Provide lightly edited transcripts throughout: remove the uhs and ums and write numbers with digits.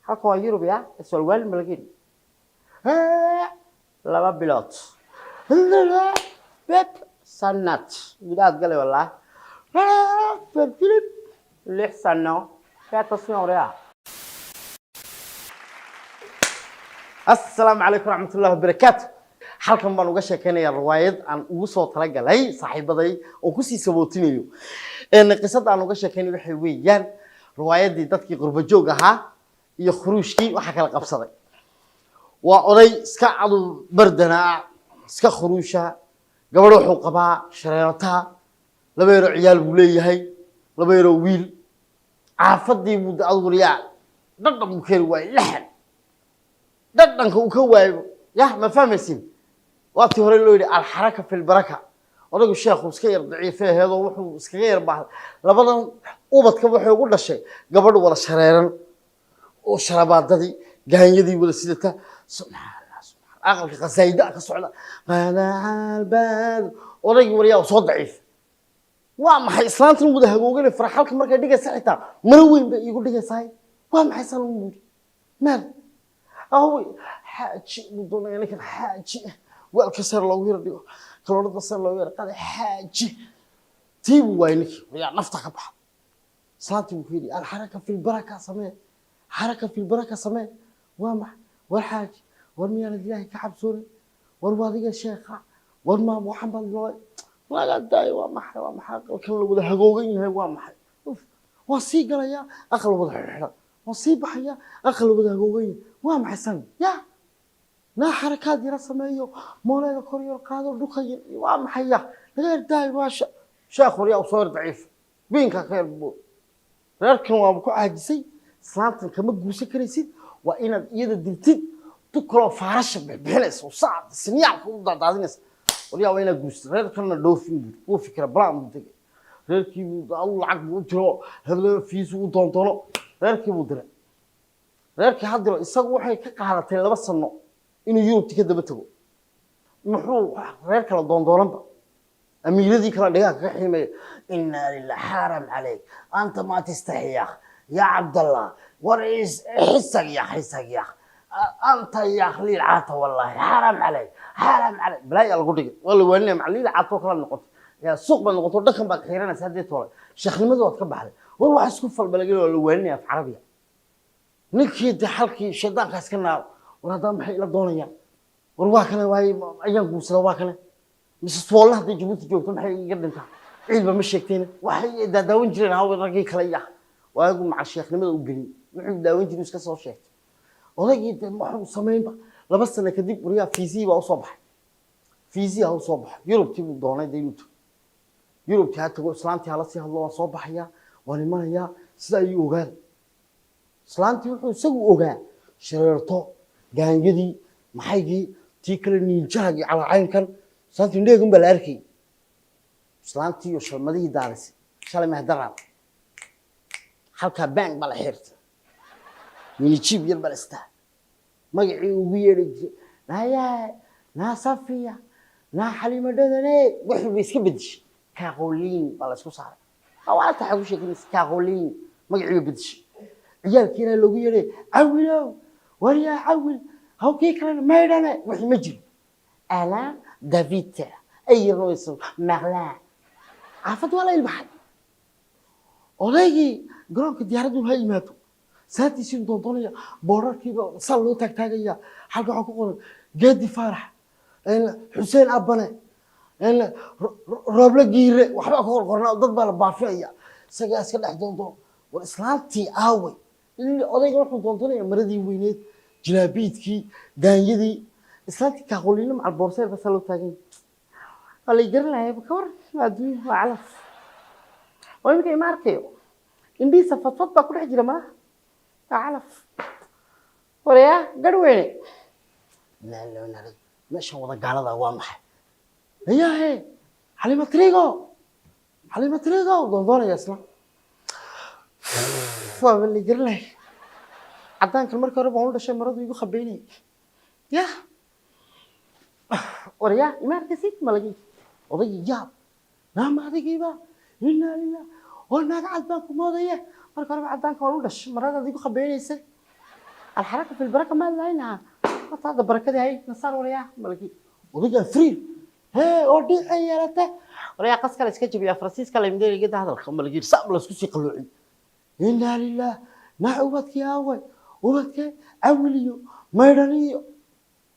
Halka waa Yurub ya iswalwaalin malagin. 2 bilood beb sanad gudahaad galay wallah, Philip 6 sano featasiyorea. Asalaamu calaykum waraxmatullahi wabarakaatu. Halkan baan uga sheekeynayaa riwaayad aan ugu soo talagalay saaxiibaday oo kusii sabootinayo. Qisada aan uga sheekeynay waxay weeyaan riwaayaddii dadkii qurbo joog ahaa iyo khuruushkii waxaa kala qabsaday. Waa oday iska cadu bardanaa, iska khuruusha. Gabadh wuxuu qabaa shareerataa, laba yaroo ciyaal buu leeyahay, laba yaroo wiil. Caafadii buu adguriyaa, dhadhan buu keeni waayey, laxan dhadhanka uu ka waayo yah, ma fahmaysin? Waa tii hore loo yidhi alxaraka fi lbaraka. Odaygu sheekhu iska yar daciife aheedoo wuxuu iskaga yar baahday. Labadan ubadka waxay ugu dhashay gabadh wada shareeran oo sharabaadadii gaanyadii wada sidata. Subxaan Allah, subxaan, aqalka qasaayida ka socda qadacalbaad. Odaygii waryaa soo daciif, waa maxay islaantan wada hagoogane farxalka markay dhigaysa xitaa maro weyn bay iigu dhigaysaay? Waa maxay san buuri meel awi xaaji buu doonaya ninkan, xaaji weelka sar loogu yar dhigo, kaloorada sar loogu yar qaday. Xaaji tii buu waayay ninkii waryaa, nafta ka baxa. Islaantii buu ku yidhi alxaraka fi lbaraka samee, xaraka fi lbaraka samee. Waa maxay? War xaaji, war miyaanad Ilaahay ka cabsoonay? War waa adiga sheekha, war ma waxan baad noo laga daayo? Waa maxay? Waa maxay aqalkan la wada hagoogan yahay? Waa maxay? Uf, waa sii galayaa aqal wada xidhan, waa sii baxaya aqal wada hagoogan yahay. Waa maxay san ya naa? Xarakaad yara sameeyo, mooleeda kor yar qaado, dhulka yar. Waa maxay ya laga yardaayo? Maasha sheekh, waryaa soo yar daciif biinka ka yar buu. Reerkan waaba ku caajisay, islaantan kama guursan karaysid, waa inaad iyada diltid. Tu kaloo faarasha bixbixinaysa oo saacad sinyaalka u daadaadinaysa, waryaa waa inaad guursid, reerkanna dhoofin buuri. Wuu fikra, balaan buu tegay. Reerkii buu adu lacag buu u diro, heblo fiisu u doondoono, reerkii buu diray. Reerkii ha diro, isagu waxay ka qaadatay 2 sano inuu Yurubti ka daba tago. Muxuu reer kala doondoonanba, amiiradii kala dhigaa kaga xiimaya. Inaa lilah, xaaram calayk, anta maa tastaxi ya ya Cabdallah, war xisag ya xisag ya anta ya liil caata, wallahi xaaram calayk, xaaram calayk. Balaayaa lagu dhigay, waa la waaninaya. Maca liil caatoo kala noqotay yaa suuq baad noqoto, dhaqan baad xiiranaysa haddii toole sheekhnimada waad ka baxday. War wax isku falbalagay, waa la waaninaya af Carabiga. Ninkii de xalkii shaydaanka iska naaro. War haddaba maxay ila doonayaan? War waa kane, waay ayaan guursada, waa kane mise swoolla hadday Jabuuti joogto maxay iga dhintaa? Ciidba ma sheegtayna, waxay daadaawan jireen haw raggii kale ya waagu macal sheekhnimada u gelin, wuxuu daawan jiray iska soo sheegtay. Odaygii de waxuu samaynba 2 sano kadib, waryaa fiisihii baa usoo baxay, fiisihii ha usoo baxay. Yurubtii buu doonay de inuu tago, Yurubtii ha tago, islaantii hala sii hadlo, waan soo baxayaa, waan imanayaa, sida ayuu ogaada. Islaantii wuxuu isagu ogaa shareerto, gaanyadii, maxaygii, tii kale, niinjahagii calaacaynkan. Islaantii indheegun baa la arkayay. Islaantii iyo shalmadihii daadisay shalay mahdaraad, halkaa bang baa la xirtay, minijiib yar baa la istaa, magacii ugu yeedhi jiray, naayaa, naa Safiya, naa Xaliimo dhadane, wixii bay iska bedeshay. Kaaqoliin baa la isku saaray. Waata waxaa ku sheekinaysa kaaqoliin, magacii bay bedeshay. Ciyaalkiina loogu yeedhay, cawilow, waryaa cawil, hawkii kalena maydhane, wixii ma jiro. Alain David ay yarnayso maqlaa, xaafad waa la ilbaxay. Odaygii garoonka diyaaraddu ha yimaado, saantiisii doondoonaya, boorarkiiba sal loo taagtaagaya. Halka waxaa ku qoran Geedi Faarax, Xuseen Abane, Rooble Giire, waxbaa ku qorqornaa, dad baa la baafinaya. Isagaa iska dhex doondoon. War islaantii aaway? Odayga wuxuu doondoonaya maradii weyneed, jilaabiidkii, gaanyadii. Islaantii kaaqoliino macal boorseer baa saa loo taagan yahay. Waa lay garanaya ka war, waa adduunya, waa calaf oo iminka ima arkayo, indhihiisa fadfad baa ku dhex jira malaha, waa calaf. Waryaa garhweyne meeshan wada gaalada waa maxay? Ayahe Xalima Trigo, Xalima Trigo doondoonaya isla, waa la garanaya. Caddaankan markii hore baan u dhashay, maradu igu khabeynayay yah. Waryaa ima arkaysid malagi? Odaygii yaab, naama adigiiba, inaa lilah, oo naag cad baan ku moodaya. Marka horeba caddaanka waan u dhashay, maradaad igu khabeynaysay. Alxaraka fi lbaraka maa lahaynaa horta hadda barakadii hay nasaar walayaa malaki odaygaa friir hee oo dhiica yeelata walayaa qas kale iska jabiyaa Faransiiska la imdeerigada hadalka malagi saab la isku sii qalloociyey. Inaa lilah naa ubadkii aaway, ubadkee cawiliyo maydhaniyo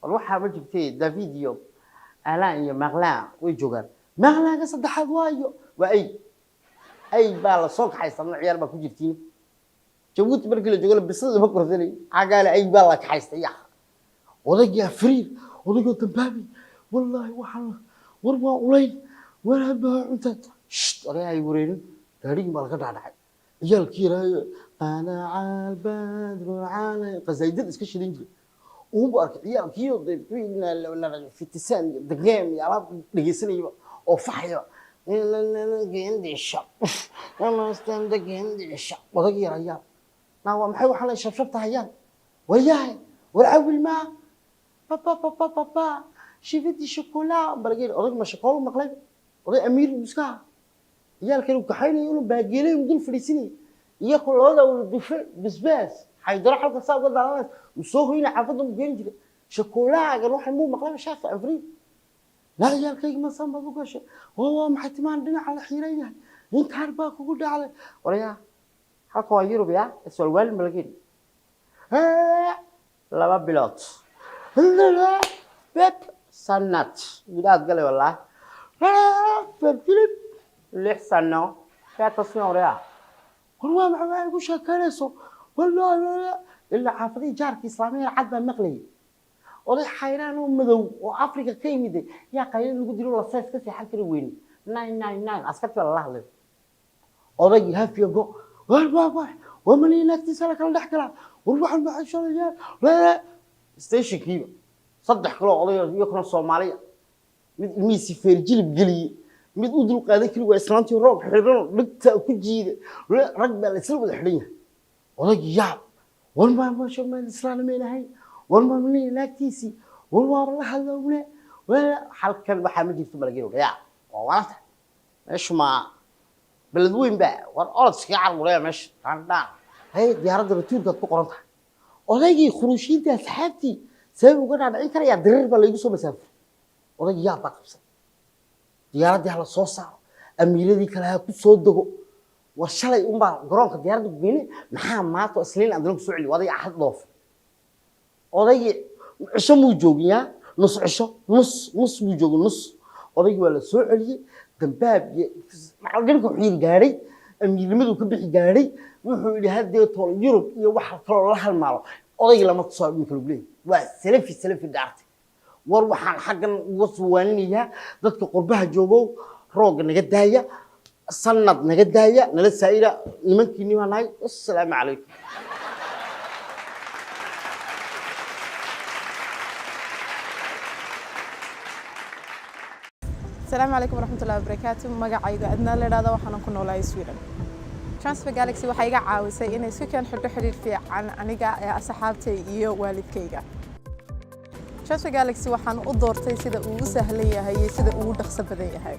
war waxaa ma jirtay. David iyo Alaan iyo Maqlaan way joogaan. Maqlaanka saddexaad waayo waa ay ay baa la soo kaxaysta adna ciyaar baa ku jirtiin. Jabuuti markii la joogo bisada lama korsanay, xaggaale ay baa la kaxaystay. Ya odaygii afriir, odaygoo dambaabay, wallaahi waxaan war waa ulayn war habaa cunta. Sht, oday ay wareerin, gaadhigii baa laga dhaadhacay. Ciyaalkii yaraayo qanaca albadru calay qasaydad iska shidan jiray uunbu arkay ciyaalkii oo fitisaan iyo dageem iyo alaab dhegeysanayaba oo faxayaba gendisha gendisha. Odaygii yar ayaa naa waa maxay waxaan ay shabshabta hayaan? Waryahay, war cawil maa papa papa papa shifidi shokola balgeed. Odag ma shaqoolu maqlay, oday amiir buu iska ahaa. Ciyaalkan uu kaxaynaya inuu baageelay uu dul fadhiisinayay iyakoo labada uu dufe basbaas xaydaro xalka saa uga daalanaysa uu soo hoynay xaafadda uu keeni jiray shokolaagan. Waxan muu maqlay shaafi afriid laa ciyaalkayga ma saan baad u gashay oo waa maxay timaan dhinaca la xiiran yahay inkaar baa kugu dhacday. Warayaa, halka waa Yurub ya iswalwaalin balgeed 2 bilood beb sanad gudahaad galay walaa Philip 6 sano feetasnorea. War waa maxay waxay ku sheekeynayso? Wallaahi ilaa xaafadihii jaarka islaamiya cad baa maqlayay. Oday xayraan oo madow oo Afrika ka yimid yaa qaylin lagu dilo la sees ka seexan kari weyne 999 askartii baa lala hadlay. Odaygii hafiya go war waa waa waa mani naagtiisa la kala dhex galaa. War waxaan maxay shalayaa stationkiiba saddex kaloo oday iyakuna Soomaaliya, mid ilmihiisii feerjilib geliyey, mid u dul qaadan kari waa islaantii roob xidhan dhigta ku jiida. Rag baa la isla wada xidhan yahay. Odaygii yaab, war maa masha ma islaameen ahayn, war maa mani naagtiisii, war waaba la hadlowne halkan waxaa ma jirto malagiro yaa waa walanta meeshu ma beled weyn ba war orod iskaga carburaya meesha dhaan dhaan hay diyaaradda ratuurkaad ku qoran tahay. Odaygii khuruushiinta asxaabtii sabab uga dhaadhicin karayaa diriir baa laygu soo masaafur. Odaygii yaab baa qabsan, diyaaraddii hala soo saaro, amiiradii kale ha ku soo dego. War shalay unbaa garoonka diyaaradda ku geynay, maxaa maanta Isniin adna ku soo celi? Oday Axad dhoof. Odaygii cisho muu joogin yaa nus cisho, nus nus buu joogin nus. Odaygii waa la soo celiyey dambaab iyo macalganka wuxuu yidhi gaadhay amiirnimaduu ka bixi gaadhay. Wuxuu yidhi haddee tool Yurub iyo waxa kaloo la halmaalo odaygii lama tusaa iminka lagu leeyahay waa salafi salafi dhaartay. War waxaan xaggan uga suwaaninayaa dadka qurbaha joogow, roogga naga daaya, sanad naga daaya, nala saa'ira nimankiinni baa nahay. Assalaamu calaykum. Asalaamu calaykum waraxmatullahi wabarakaatu. Magacayga Adnaa la idhahda, waxaanan ku noolahay Sweden. Transfer Galaxy waxay iga caawisay inay isku keen xidho xidhiir fiican aniga ee asxaabtay iyo waalidkayga. Transfer Galaxy waxaan u doortay sida uu u sahlan yahay iyo sida uu u dhaqso badan yahay.